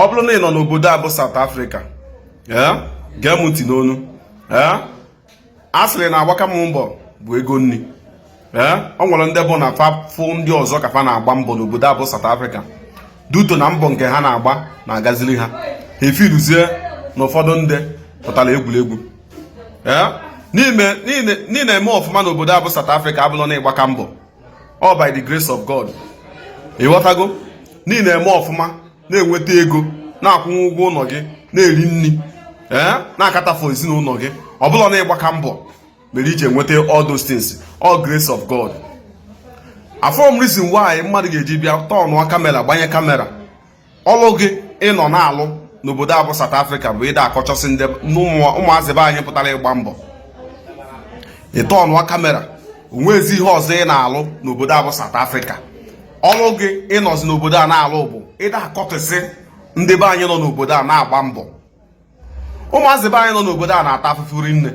Ọ bụrụ na ị nọ n'obodo a bụ South Africa, ee, gee m ntị n'onu. Ee, a sịrị na agbaka m mbọ bụ ego nri. Ee, ọ nwere ndị bụ na fa fụ ndị ọzọ ka fa na-agba mbọ n'obodo a bụ South Africa, due to na mbọ nke ha na-agba na-agaziri ha, ha efiruzie na ụfọdụ ndị pụtara egwuregwu. Ee, n'ime niile eme ọfụma n'obodo a bụ South Africa abụlọ na ịgbaka mbọ, all by the grace of God. Ịghọtago? Niile eme ọfụma, na-enweta ego, na-akwụnwe ụgwọ ụlọ gị, na-eri nri, ee, na-akatafụ ezinụlọ gị, ọ bụla na ịgbaka mbọ mere iji enweta all those things, all grace of God. Afọm reason why mmadụ ga-eji bịa tọnụọ camera, gbanye camera. Ọlụ gị ịnọ na-alụ n'obodo a bụ South Africa bụ ịda akọchọsị ndị ụmụazị be anyị pụtara ịgba mbọ. Ịtọnụọ camera, onwezi ihe ọzọ ị na-alụ n'obodo a bụ South Africa. Ọlụ gị ịnọzi n'obodo a na-alụ bụ ịda akọtịsị ndị be anyị nọ n'obodo a na-agba mbọ. Ụmụazị be anyị nọ n'obodo a na-ata afụfụ rinne.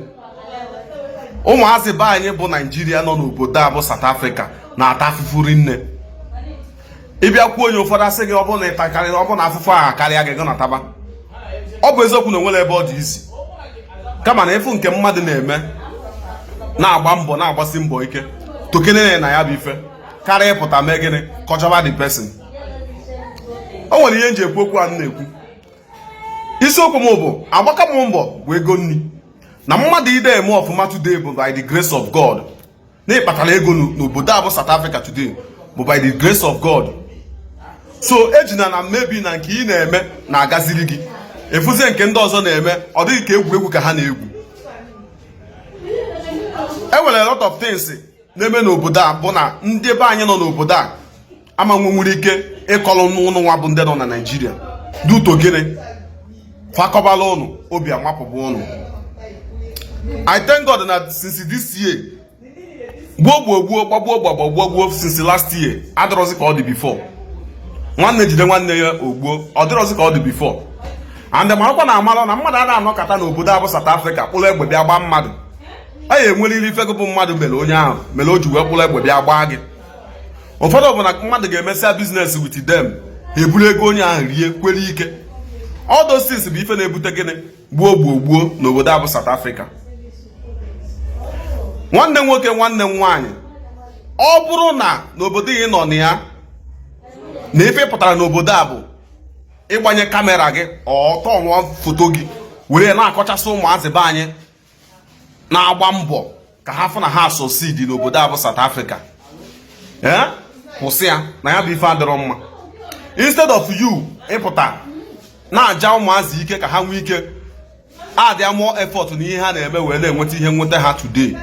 Ụmụazị be anyị bụ Naijiria nọ n'obodo a bụ South Africa na-ata afụfụ rinne. Ịbịa kwuo, onye ụfọdụ asị gị, ọ bụrụ na ịtakarị, ọ bụrụ na afụfụ ahụ karịa gị, gị nataba. Ọ bụ eziokwu na onwere ebe ọ dị isi, kama na ịfụ nke mmadụ na-eme, na-agba mbọ, na-agbasi mbọ ike, tokene na ya bụ ife karịa ịpụta mee gịnị? Kọjọba the person. O nwere ihe m ji ekwu okwu a m na-ekwu. Isiokwu m bụ agbaka m mbọ bụ ego nri, na mmadụ ide eme ọfụma today bụ by the grace of God, na ịkpatara ego n'obodo a bụ South Africa today bụ by the grace of God. So ejina na mmebi na nke ị na-eme na-agaziri gị, efuzie nke ndị ọzọ na-eme, ọ dịghị ka egwuregwu ka ha na-egwu. E nwere a lot of things na-eme n'obodo a bụ na ndị be anyị nọ n'obodo a ama nwere ike ịkọrọ n'ụnụ nwa bụ ndị nọ na Naịjirịa, due to gịnị? Fakọbala ụnụ, obi amapụbụ ụnụ. I thank God na since this year, gbuo gbuo gbuo, gbagbuo gbagbuo gbuo gbuo, since last year adịrọzi ka ọ dị before. Nwanne jide nwanne ya ogbuo, ọ dịrọzi ka ọ dị before. And marakwa na amara na mmadụ a na-anọkọta n'obodo a bụ South Africa kpụrụ egbe bịa gbaa mmadụ, a ya enweriri ife gị bụ mmadụ mere onye ahụ mere o ji wee kpụrụ egbe bịa gbaa gị. Ụfọdụ bụ na mmadụ ga-emesịa business with them, ha eburu ego onye ahụ rie kwere ike. All those things bụ ife na-ebute gịnị? Gbuo gbuo gbuo n'obodo a bụ South Africa. Nwanne m nwoke, nwanne m nwaanyị, ọ bụrụ na n'obodo ị nọ na ya na ife pụtara n'obodo a bụ ịgbanye camera gị, ọtọ foto gị, were na-akọchasị ụmụazị be anyị na-agba mbọ ka ha fụ na ha succeed n'obodo a bụ South Africa, ee, kwụsị ya, na ya bụ ife adịrọ mma. Instead of you ịpụta na-aja ụmụazị ike ka ha nwee ike adịa more effort na ihe ha na-eme wee na-enweta ihe nweta ha today,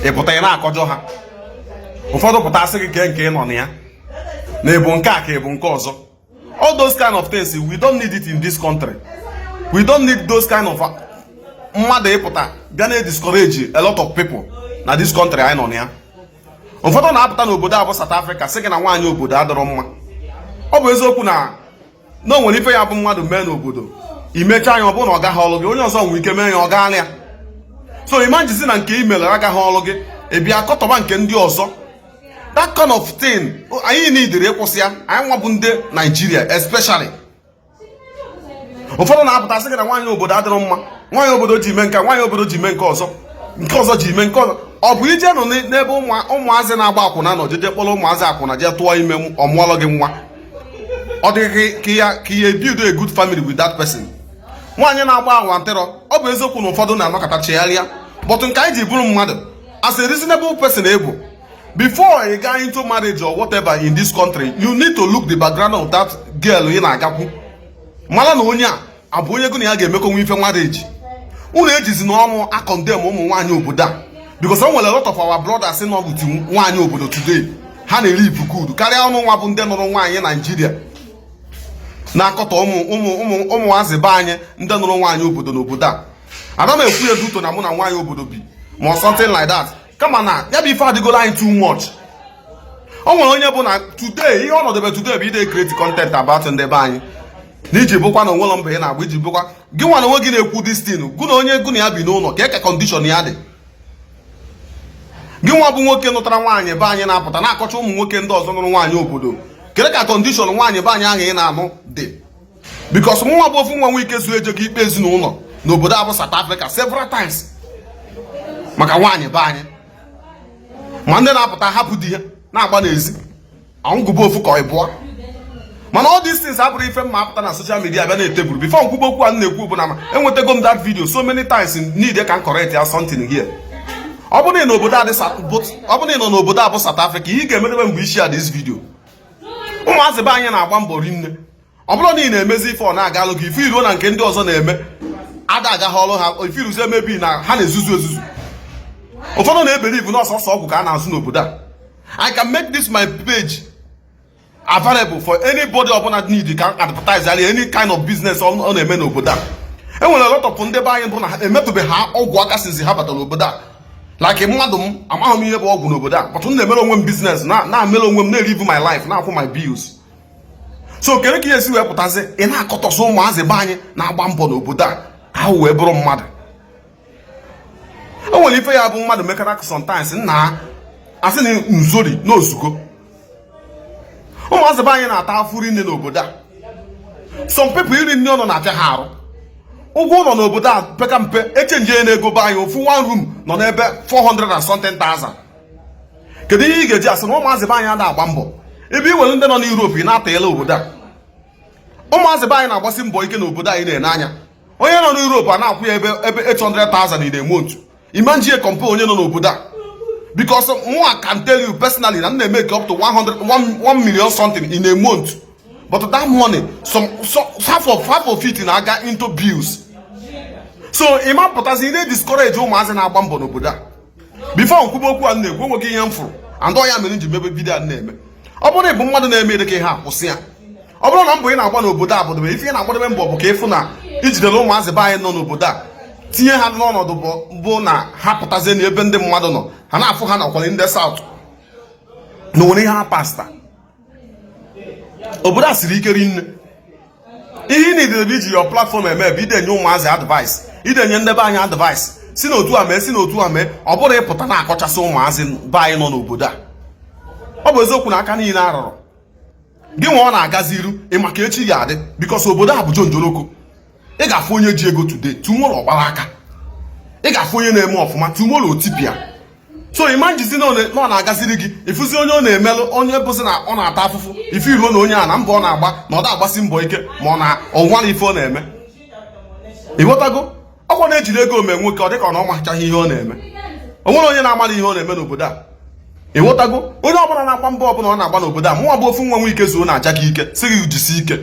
ịpụta ị na-akọjọ ha. Ụfọdụ pụta asị gị kee nke ị nọ na ya, na ịbụ nke a ka ịbụ nke ọzọ. All those kind of things, we don't need it in this country. We don't need those kind of mmadụ ịpụta bịa na discourage a lot of people na this country anyị nọ na ya. Ụfọdụ na-apụta n'obodo a bụ South Africa sị gị na nwaanyị obodo adọrọ mma. Ọ bụ eziokwu na o nwere ife ya bụ mmadụ mee n'obodo, imechaa anya, ọ bụrụ na ọ gaghị ọlụ gị, onye ọzọ nwere ike mee ya, ọ gaala ya. So imanjizi na nke i mere agaghị ọlụ gị, ị bịa kọtọba nke ndị ọzọ. That kind of thing anyị nidiri ịkwụsị ya, anyị nwa bụ ndị Naijiria especially. Ụfọdụ na-apụta sị gị na nwaanyị obodo adịrọ mma, nwaanyị obodo ji mee nke, nwaanyị obodo ji mee nke ọzọ, nke ọzọ ji mee nke ọzọ. Ọ bụ ije nọ n'ebe ụmụazị na-agba akwụna nọ, jeje kpọrọ ụmụazị akwụna, jee tụọ ime, ọmụọlụ gị nwa. Ọ dịghị ka ya build a good family with that person. Nwaanyị na-agba awantịrọ, ọ bụ eziokwu na ụfọdụ na-anọkọta chegharịa, but nke anyị ji bụrụ mmadụ, as a reasonable person ebu, before ị gaa into marriage or whatever in this country, you need to look the background of that girl ị na-agakwu, mara na onye a abụ onye gụ na ya ga-emekọnwa ife marriage. Unu ejizi n'ọnụ a-condemn ụmụ nwaanyị obodo a, because o nwere a lot of our brothers nọ with nwaanyị obodo today, ha na-eri ifukudu karịa ọnụ nwa bụ ndị nụrụ nwaanyị Naijiria na-akọtọ ụmụ ụmụ ụmụ ụmụazị be anyị ndị nụrụ nwaanyị obodo n'obodo a. Ada m ekwu ya due to na mụ na nwaanyị obodo bi ma something like that, kama na ya bụ ife adịgolo anyị too much. O nwere onye bụ na today, ihe ọnọdụ today bụ ide create content about ndị be anyị, na iji bụkwa na onwere mbọ ị na-agba, iji bụkwa gị nwa na onwe gị na-ekwu this thing, gụ na onye gụ na ya bi n'ụlọ, ka eke condition ya dị. Gị nwa bụ nwoke nụtara nwaanyị be anyị na-apụta na-akọcha ụmụ nwoke ndị ọzọ nụrụ nwaanyị obodo, kedu ka condition nwaanyị be anyị ahụ ị na-anụ dị? Because nwa bụ ofu nwa nwe ike zuo ejego ikpe ezinụlọ n'obodo abụ South Africa several times maka nwaanyị be anyị, ma ndị na-apụta hapụ di ha na-agba n'ezi ọngụbụ ofu ka ọ bụọ. Mana all these things abụrụ ife mma apụta na social media bịa na-eteburu. Before nkwugbo okwu a m na-ekwu bụ na ma enwetago m that video so many times, need ka m correct ya something here. Ọ bụrụ na ị nọ n'obodo a bụ South Africa, ihe ị ga-emedebe mgbe isi a this video, ụmụazị be anyị na-agba mbọ rinne. Ọ bụrụ na ị na-emezi ife ọ na-agalụ gị, ife iruo na nke ndị ọzọ na-eme ada agaghị ọrụ ha, ife iruzi emebi na ha na-ezuzu ezuzu. Ụfọdụ na-ebelieve na ọsọsọ ọgwụ ka a na-azụ n'obodo a. I can make this my page available for anybody ọbụla need ka advertise any kind of business ọ na-eme n'obodo a. Enwere a lot of ndị be anyị bụ na ha emetụbeghị ha ọgwụ aka since ha batara n'obodo a. Like mmadụ m, amaghị m ihe bụ ọgwụ n'obodo a, but m na-emere onwe m business, na-emere onwe m, na-elive my life, na-akwụ my bills. So kere ka ihe esi wee pụtazi, ị na-akọtọsị ụmụazị be anyị na-agba mbọ n'obodo a ka ha wee bụrụ mmadụ. O nwere ife ya bụ mmadụ mekara sometimes nna asị na nzori n'ozugo. Ụmụazị be anyị na-ata afụ rinne n'obodo a. Some people, iri nne ọnọ na-afịa ha arụ. Ụgwọ ụlọ n'obodo a peka mpe, echange ya n'ego be anyị, ofu one room nọ n'ebe 400 and something thousand. Kedu ihe ị ga-eji asị na ụmụazị be anyị ada agba mbọ, ebe ị nwere ndị nọ n'Europe ị na-atayela obodo a? Ụmụazị be anyị na-agbasi mbọ ike n'obodo anyị. Na-ene anya onye nọ n'Europe a na-akwụ ya ebe 800,000 in a month. Imagine compare onye nọ n'obodo a, because mụ can tell you personally na m na-emeke up to 100 1 million something in a month, but that money, some half of it na-aga into bills. So ịma pụtazi ị na-discourage ụmụazị na-agba mbọ n'obodo a. Before nkwube okwu a m na-ekwu, enweghị ihe m fụrụ and ọ ya mere m ji mebe video a m na-eme. Ọ bụrụ na ị bụ mmadụ na-eme dị ka ihe a, kwụsị ya. Ọ bụrụ na mbọ ị na-agba n'obodo a bụdobe ife ị na-agbadebe mbọ bụ ka ịfụ na ijidere ụmụazị be anyị nọ n'obodo a, tinye ha n'ọnọdụ bụ na ha pụtazie n'ebe ndị mmadụ nọ, ha na-afụ ha nakwara ndị South na nwere ihe ha pasta. Obodo a siri ike rinne. Ihe ị na-edebe iji your platform eme bụ idenye ụmụazị advice, idenye ndebe anyị advice, si n'otu a mee, si n'otu a mee. Ọ bụrụ ịpụta na-akọchasị ụmụazị be anyị nọ n'obodo a, ọ bụ eziokwu na aka niile arụrụ gị nwa ọ na-agazi iru ị maka echi ga-adị, because obodo a bụ jonjoloko. Ị ga-afụ onye ji ego today, tomorrow ọ gbara aka. Ị ga-afụ onye na-eme ọfụma, tomorrow otipịa. So ịma njizi na ọ na-agaziri gị, ịfụzi onye ọ na-emelụ, onye bụzi na ọ na-ata afụfụ, ife iruo na onye a na mbọ ọ na-agba na ọ da-agbasi mbọ ike, ma ọ na ọnwara ife ọ na-eme. Ịghọtago? Ọkwa na-ejiri ego ome nwoke, ọ dịka ọ na ọ machaghị ihe ọ na-eme. O nwere onye na-amara ihe ọ na-eme n'obodo a. Ịghọtago? Onye ọbụla na-agba mbọ ọbụla ọ na-agba n'obodo a, mụnwa bụ ofu nwa nwe ike zuo na-aja gị ike, si gị jisi ike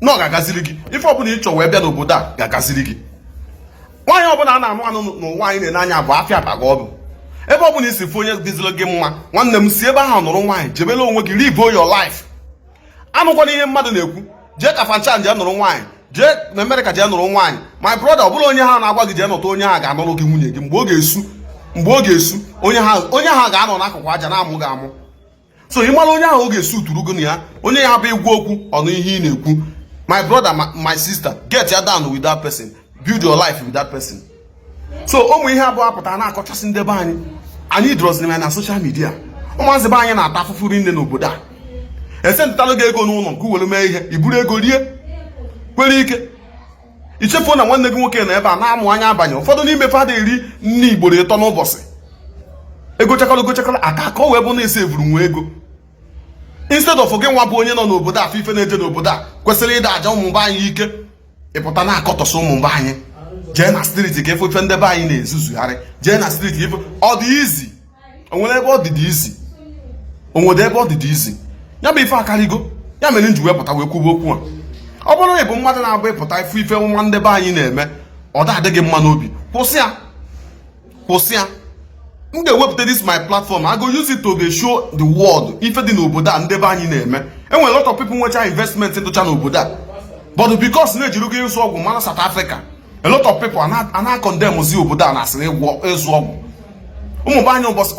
na ọ ga-agaziri gị. Ife ọbụla ị chọ wee bịa n'obodo a ga-agaziri gị. Nwaanyị ọbụla a na-anụ anụ n'ụwa anyị na-ene anya bụ afịa abaga. Ọ bụ ebe ọbụla isi fụ onye dịziri gị mma, nwanne m, si ebe ahụ nụrụ nwaanyị, jebere onwe gị, live your life. Anụkwana ihe mmadụ na-ekwu. Jee Kafanchan jee nụrụ nwaanyị, jee na Amerịka jee nụrụ nwaanyị. My brother, ọ bụrụ onye ha na-agwa gị jee nụta, onye ha ga-anụrụ gị nwunye gị, mgbe ọ ga-esu onye ha ga-anọ n'akụkụ aja na-amụ gị amụ. So ị mara onye ahụ ọ ga-esu uturu gị na ya, onye ya bụ ịgwa okwu ọnụ ihe ị na-ekwu. My brother, my sister, get ya down with that person, build your life with that person. So ụmụ ihe abụọ apụta na-akọchasị ndị be anyị, anyị drọziri ya na social media. Ụmụazị be anyị na-ata afụfụ rinne n'obodo a. Esentịtalụ gị ego n'ụlọ nke were mee ihe, iburu ego rie kwere ike, ichefuo na nwanne gị nwoke nọ ebe a na-amụ anya abanye. Ụfọdụ n'ime fada eri nne igboro ịtọ n'ụbọchị. Ego chakọrọ, ego chakọrọ aka ka o wee bụ na esi evuru nwa ego, instead of gị nwa bụ onye nọ n'obodo a afọ ife na-eje n'obodo a kwesịrị ịda aja ụmụ be anyị ike, ịpụta na-akọtọsị ụmụ be anyị. Jee na street ka efe ife ndị be anyị na-ezuzugharị. Jee na street ka ife ọ dị izi. O nwere ebe ọ dị dị izi, o nwere ebe ọ dị dị izi. Ya bụ ife akarịgo ya mere m ji wepụta wee kwuba okwu a. Ọ bụrụ na ị bụ mmadụ na-abụ ịpụta ife ife nwa ndị be anyị na-eme, ọ da adị gị mma n'obi, kwụsị ya, kwụsị ya. M ga-ewepụta this my platform, I go use it to dey show the world ife dị n'obodo a ndị be anyị na-eme. Enwere lot of people nwecha investment dụcha n'obodo a, but because na-ejiri gị ịzụ ọgwụ mara South Africa, a lot of people a na-condemn zi obodo a na asịrị ịgwọ ịzụ ọgwụ. Ụmụ be anyị ụbọchị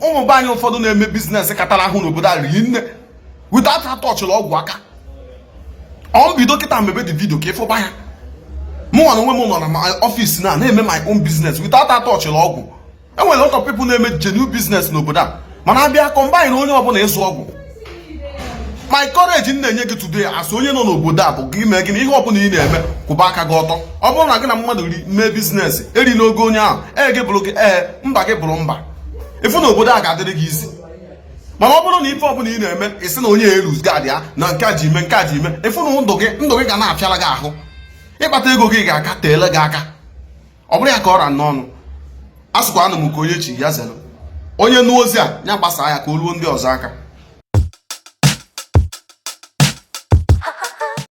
ụmụ be anyị ụfọdụ na-eme business katara ahụ n'obodo a riri nne without ha touchịrị ọgwụ aka. Ọ mbido kịta mebe the video ka ịfụba ya. Mụ nwa na onwe m nọ na my office na na-eme my own business without ha touchịrị ọgwụ. Enwere lot of people na-eme genuine business n'obodo a, mana abịa combine onye ọbụla ịzụ ọgwụ. My courage m na-enye gị today as onye nọ n'obodo a bụ gị mee gịnị? Ihe ọbụla ị na-eme, kwụba aka gị ọtọ. Ọ bụrụ na gị na mmadụ ri mee business, eri n'oge onye ahụ, ee gị bụrụ gị ee, mba gị bụrụ mba, ịfụ na obodo a ga-adịrị gị izi. Mana ọ bụrụ na ife ọbụla ị na-eme, ị sị na onye elu gad ya na nke a ji ime, nke a ji ime, ịfụ na ndụ gị ga na-apịara gị ahụ, ịkpata ego gị ga-aka teele gị aka. Ọ bụrụ ya ka ọ ra n'ọnụ a sịkwa, anụ m ka onye chi ya zelu. Onye nụ ozi a, ya gbasaa ya ka o ruo ndị ọzọ aka.